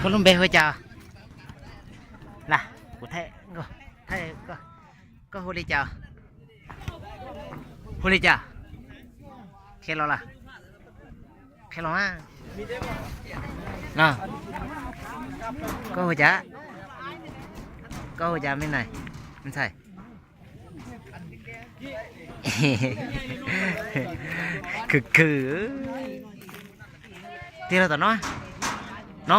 Koj lub npe hu li cas? Las, kuv thaij, thaij, koj hu li cas? Hu li cas? Qhia los las. Qhia los a. Los. Koj hu cas? Koj hu cas me ntxhais? Khwv khwv. Tig los tom no. No.